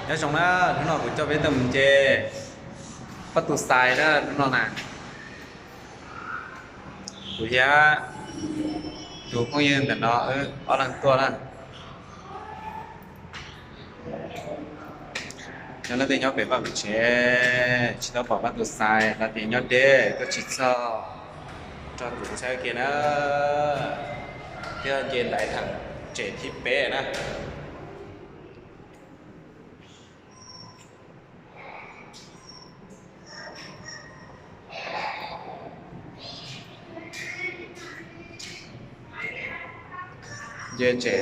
Nyob zoo na, hnub no kuv coj peb tuaj mus nce Pab Tus Xais na, hnub no na. Kuv thiab tus phooj ywg ntawm no wb ob leeg tuaj na. Nyob leej twg nyob pem vaj pem tsev tsis tau pom Pab Tus Xais los tias nyob deb tuaj tsis txog, nrog kuv saib kiag na. Thiab nce ntaiv thaj tsam thib peb na. Nce tsam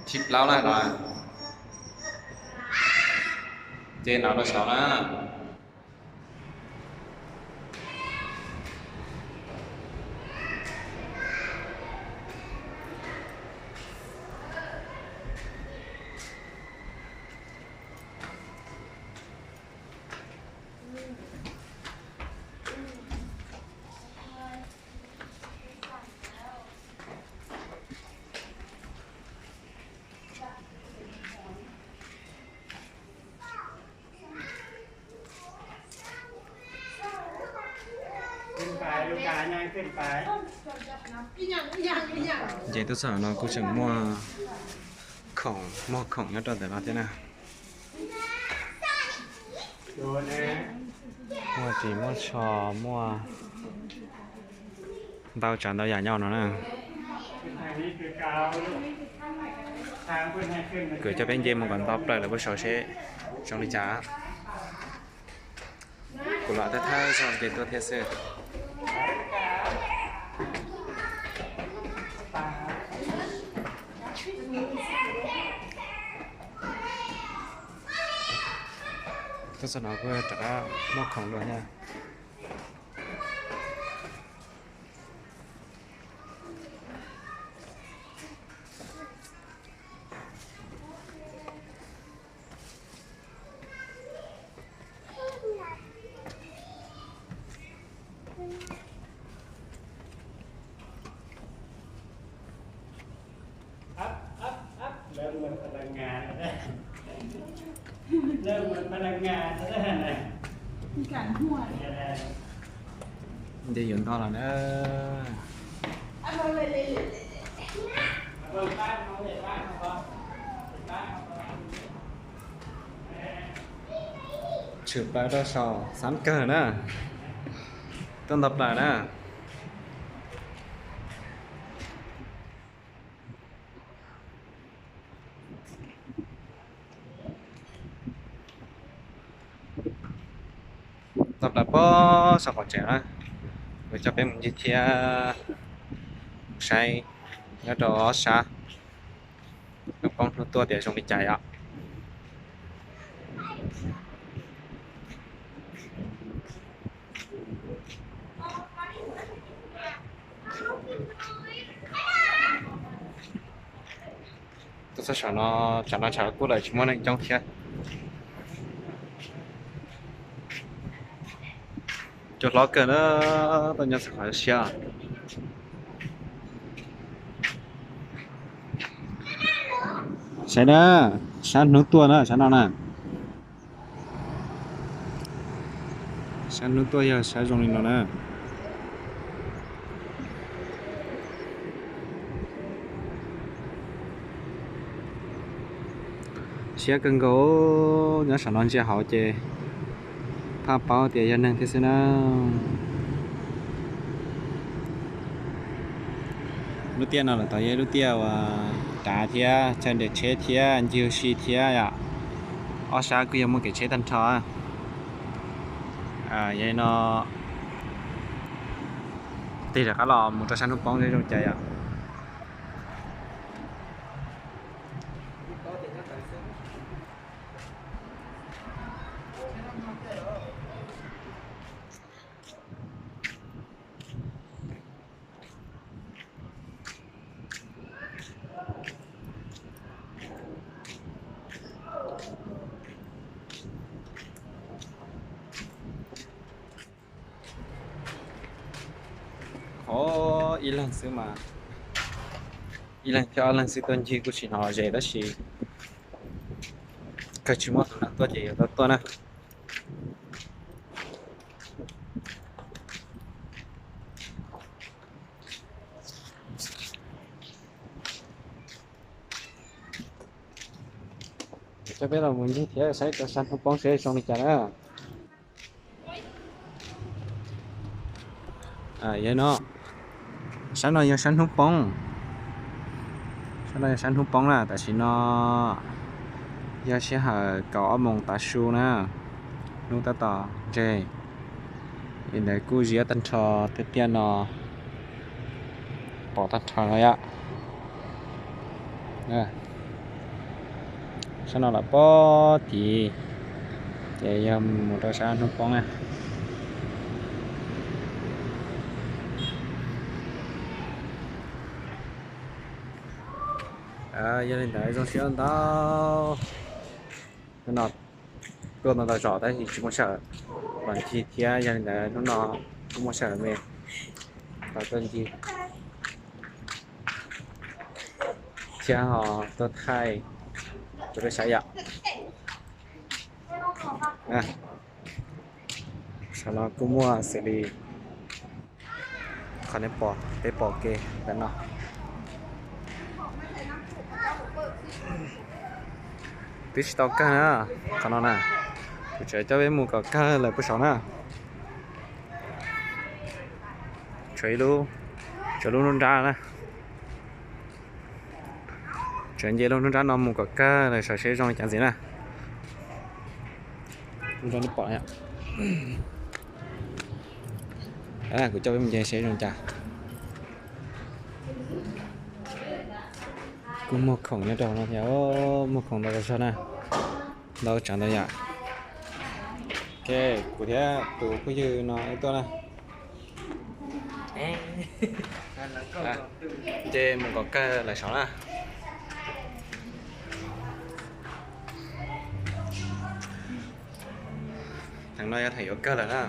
thib plaub na no. Nce no rau saud na. Ces tuaj txog no kuj tseem muaj khoom, muaj khoom nyob rau ntawm no thiab na. Muaj ris muaj tsho, muaj ntau tsav ntau yam nyob no na. Kuv coj peb nce mus kom nto plaws lawm puag saud seb zoo li cas. Kuv los thawj thawj zaug nce tuaj thiab xwb. Tuaj txog no kuj rov qab muaj khoom dua thiab. Nce yuav ntog los na. Tshwm plaws rau saum xab kawg na. Tuaj nto plaws na. Nto plaws puag saum qaum tsev na. Kuv coj peb mus ncig thiab mus saib nyob rau ob sab hnub poob hnub tuaj tias zoo li cas yom. Tuaj txog saum no, tsam no tshav kub lawm tsis muaj neeg coob thiab. Cua hlob kawg na, tuaj nyob txog qhov siab. Saib na, sab hnub tuaj na, sab no na. Sab hnub tuaj yog sab zoo li no na. Siab kawg nkaus, nyob saum no ntsia hauv ces phaj paub tias yog neeg thiab xwb na. Lub tiaj no lawm tod yog ib lub tiaj uas dav thiab, chaw nres tsheb thiab, ncig ua si thiab yom. Ob sab kuj yog muaj kev tsheb tag nrho. Yog li no tig rov qab los mus rau sab hnub poob zoo cas yom. Qhov ib leeg xwb mas, ib leeg thiab ob leeg xwb tuaj ncig kuj tsis hnov ze tab sis Kawg tsis muaj tus nam tuaj ces yuav tau tuaj na. Coj peb los mus ncig thiab saib rau sab hnub poob seb zoo li cas na. Yog no, sab no yog sab hnub poob. Sab no yog sab hnub poob na, tam sim no yog sij hawm kaum ob moos tav su na, hnub tab tom ntseg. Li ntawd kuj ziab tag nrho, tiaj tiaj no pom tag nrho no yom. Sab no los pom tid, ces yog mus rau sab hnub poob na. Yog li ntawd zoo siab ntau. Hnub no tuaj ntau ntau zaus tab sis tsis muaj sij hawm los ncig thiab, yog li ntawd hnub no kuj muaj sij hawm me los tuaj ncig thiab ho tuaj thaij rau peb saib yom. Saum no kuj muaj xws li qhov nej pom, peb pom kev ntawm no. Twb tsis tau kawg na, qhov no na, kuv tseem coj peb mus kom kawg lawm puag saum na. Tshuav ib lub, tshuav lub nruab nrab na. Tseem nce lub nruab nrab no mus kom kawg lawm saum seb zoo li cas ntxiv na. Nruab nrab pom, kuv coj peb mus nce seb zoo li cas. Kuj muag khoom nyob rau no thiab, muag khoom ntau zog na, ntau tsav ntau yam. Ok, kuv thiab tus phooj ywg no wb tuaj na. Nce mus kom kawg lawm saud na. Theem no yog theem yuav kawg lawm na.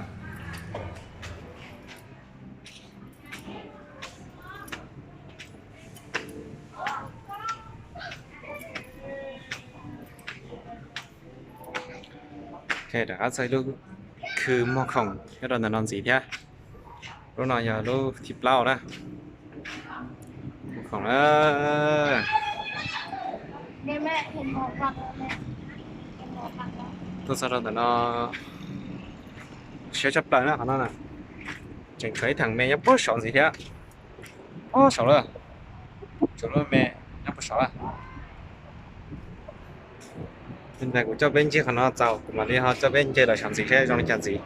Ok, rov qab txog ib lub khw muag khoom nyob rau ntawm no ntxiv thiab. Lub no yog lub thib plaub na. Muag khoom na. Tuaj txog rau ntawm no siab tshaj plaws na qhov no na. Tseem tshuav ib theem me nyob puag saud ntxiv thiab. Puag saud lawm. Tshuav lub me nyob puag saud lawm. Li ntawd kuv coj peb ncig qhov no txaus, kuv mam li ho coj peb nce lawm saud ntxiv seb zoo li cas ntxiv.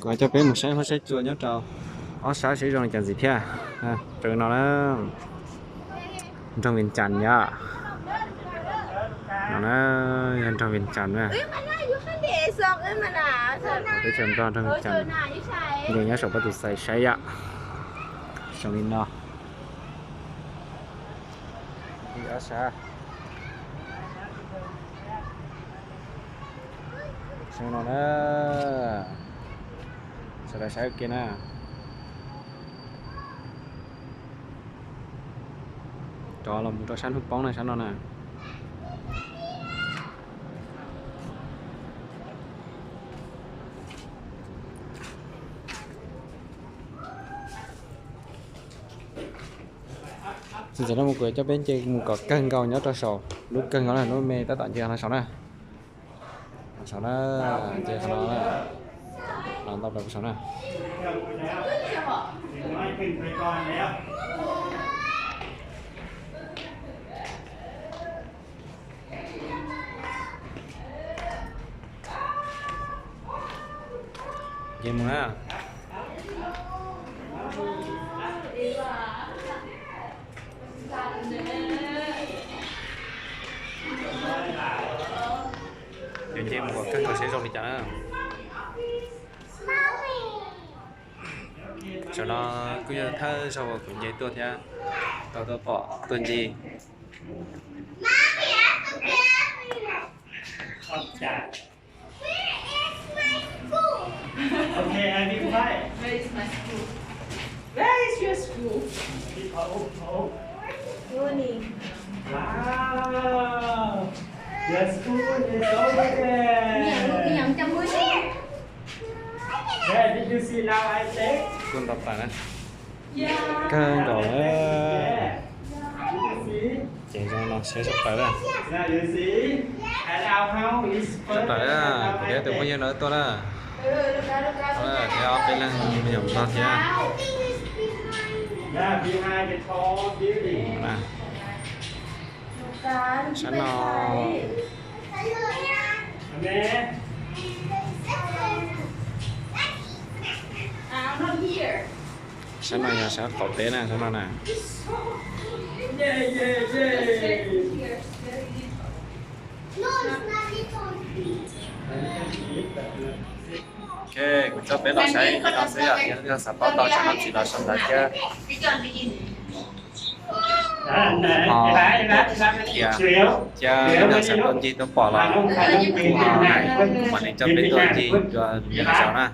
Kuv coj peb mus saib huab saib cua nyob rau ob sab seb zoo li cas ntxiv thiab. Rau no na, nroog Vias Cas yom. No na, yog nroog Vias Cas na. Teb chaws Nplog nroog Vias Cas, nce nyob saum Pab Tus Xais saib yom. Zoo li no. Ib ob sab. Zoo no na. Sawv daws saib ua ke na. Rov los mus rau sab hnub poob na, sab no na. Txij ntawm no mus kuv coj peb nce mus kom kawg nkaus nyob rau saum lub kawg nkaus na, lub me tab tom nce no saum na. Saum na, nce qhov no na. Los ntau plaws saum na. Nce mus na. Yuav nce mus kom kawg nkaus seb zoo li cas na. Saum no kuj yog thawj zaug uas kuv nce tuaj thiab, tau tuaj pom tuaj ncig. Okay, I will try. Where is my spoon? Wow, your spoon is over there. Yeah, did you see now I take? Kawg nkaus na. Ces zoo no siab tshaj plaws na. Tshaj plaws na, kuv thiab tus phooj ywg no tuaj na. Thiab ob peb leeg me nyuam ntog thiab. Sab no, sab no yog sab qaum teb na, sab no na. Ok, kuv coj peb los saib no xwb yom, yog leej twg xav paub tau tsam no tsis los sau ntawv thiab. Ho tuaj qhia, thiab leej twg xav tuaj ncig tuaj pom los kuv ho hais kuv mam li coj peb tuaj ncig dua lwm zaus na.